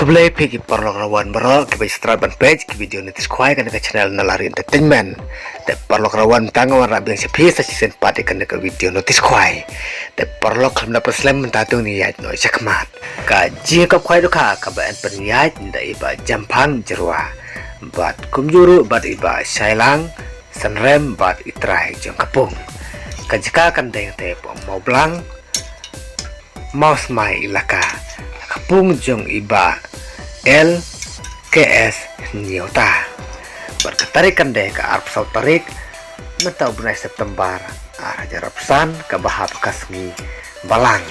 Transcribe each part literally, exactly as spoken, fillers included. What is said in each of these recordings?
Khublei phi ki paralok rawan baroh kiba ïa start ban peit ki video notice khwai kane ka channel Nalari Entertainment. Te paralok rawan, mynta nga wanrah biang sha phi sa shisien pat ïa kane ka video notice khwai. Te paralok, khlem da pynslem, mynta to ngin ïaid noh shakhmat. Ka jingïakop khwai dohkha kaba yn pynïaid da i Bah Jamphang Jyrwa, bad kumjuh ruh bad i Bah Shailang Synrem bad i trai jong ka pung. Ka jaka kan dei hangtei hapoh Mawblang, Mawsmai Elaka, ha ka pung jong i Bah L K S Hynñiewta. Bad ka tarik kan dei ka arphew saw tarik mynta u bnai September ar hajar arphew san, kaba hap ha ka sngi Balang.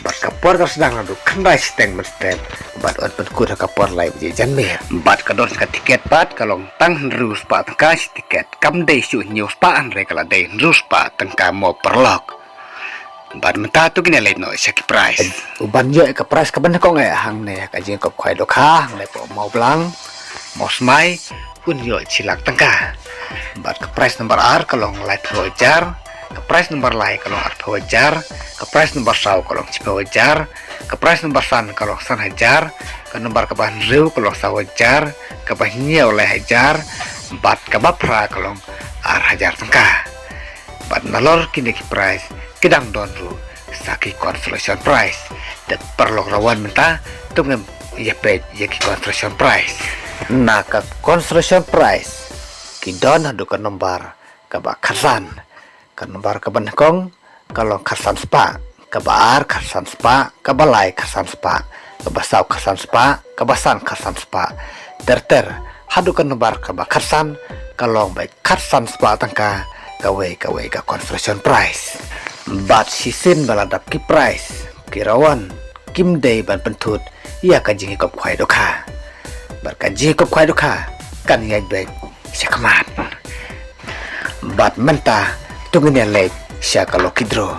Bad ka por kan sdang naduh khyndai shiteng mynstep bad yn pynkut ha ka por lai baje janmiet. Bad ka dor ka tiket pat ka long tang hynriew spah tyngka shi tiket. Kam dei shuh hynñiew spah, hynrei ka la dei hynriew spah tyngka mo paralok. Bad mynta to ngin ïa leit noh sha ki prize. U ban ïoh ïa ka prize kaba nyngkong eh hangne ha ka jingïakop khwai dohkha, hangne hapoh Mawblang, Mawsmai, un ïoh shi lak tyngka. Bad ka prize number ar ka long laiphew hajar, ka prize number lai ka long arphew hajar, ka prize number saw ka long shiphew hajar, ka prize number san ka long san hajar, ka number kaba hynriew ka long saw hajar, kaba hynñiew lai hajar, bad kaba phra ka long ar hajar tyngka. Bad nalor kine ki prize ki dang don ruh sa ki consolation prize. Te paralok rawan, mynta to ngin ïa peit ïa ki consolation prize. Na ka consolation prize ki don haduh ka number kaba khatsan. Ka number kaba nyngkong ka long khatsan spah, kaba ar khatsan spah, kaba lai khatsan spah, kaba saw khatsan spah, kaba san khatsan spah. Ter ter haduh ka number kaba khatsan ka long beit khatsan spah tyngka kawei kawei ka consolation prize. Bad shisien ba la dap ki prize, ki rawan kim dei ban pynthut ïa ka jingïakop khwai dohkha. Bad ka jingïakop khwai dohkha kan ïaid beit shakhmat. Bad mynta to ngin ïa leit sha ka lucky draw.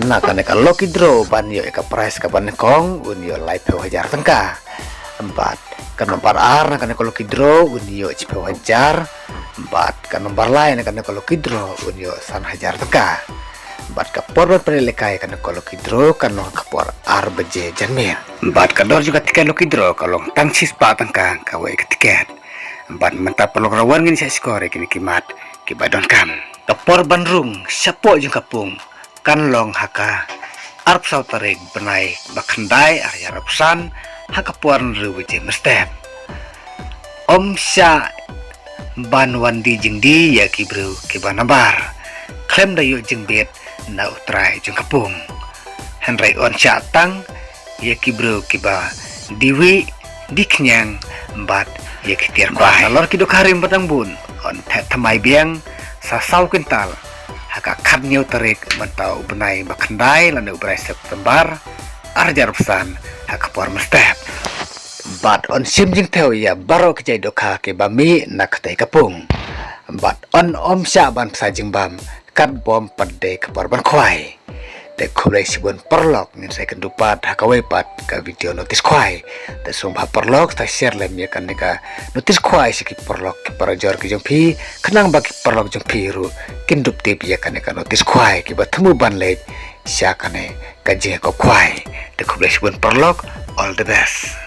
Na kane ka lucky draw, ban ïoh ïa ka prize kaba nyngkong un ïoh laiphew hajar tyngka. Bad ka number ar na kane ka lucky draw un ïoh shiphew hajar. Bad ka number lai na kane ka lucky draw un ïoh san hajar tyngka. Bad ka por ban pynlehkai kane ka lucky draw kan long ka por ar baje janmiet. Bad ka dor jong ka tiket lucky draw ka long tang shi spah tyngka kawei ka tiket. Bad mynta paralok rawan, ngin sa shkor ïa kine ki mat kiba donkam. Ka por ban rung shapoh jong ka pung kan long ha ka arphew saw tarik bnai ba khyndai ar hajar arphew san, ha ka por hynriew baje mynstep. Ym shah ban wan die jingdie ïa ki briew kiba nabar, khlem da ïoh jingbit na u trai jong ka pung. Hynrei yn shah tang ïa ki briew kiba die wih die khñiang bad ïa ki tiar khwai. Nalor ki dohkha rim ba dang bun yn theh thymmai biang sa saw kwintal ha ka khathynñiew tarik mynta u bnai ba khyndai lane u bnai September ar hajar arphew san, ha ka por mynstep. Bad yn shim jingthew ïa baroh ki jait dohkha kiba mih na katei ka pung. Bad yn ym shah ban pynshah jingbam katba ym pat dei ka por ban khwai. Te khublei shibun paralok, ngin sa ïakynduh pat ha kawei pat ka video notice khwai. Te sngewbha paralok, sa share lem ïa kane ka notice khwai sha ki paralok ki parajor ki jong phi, khnang ba ki paralok jong phi ruh kin dup tip ïa kane ka notice khwai kiba thmu ban leit sha kane ka jingïakop khwai. Te khublei shibun paralok, all the best.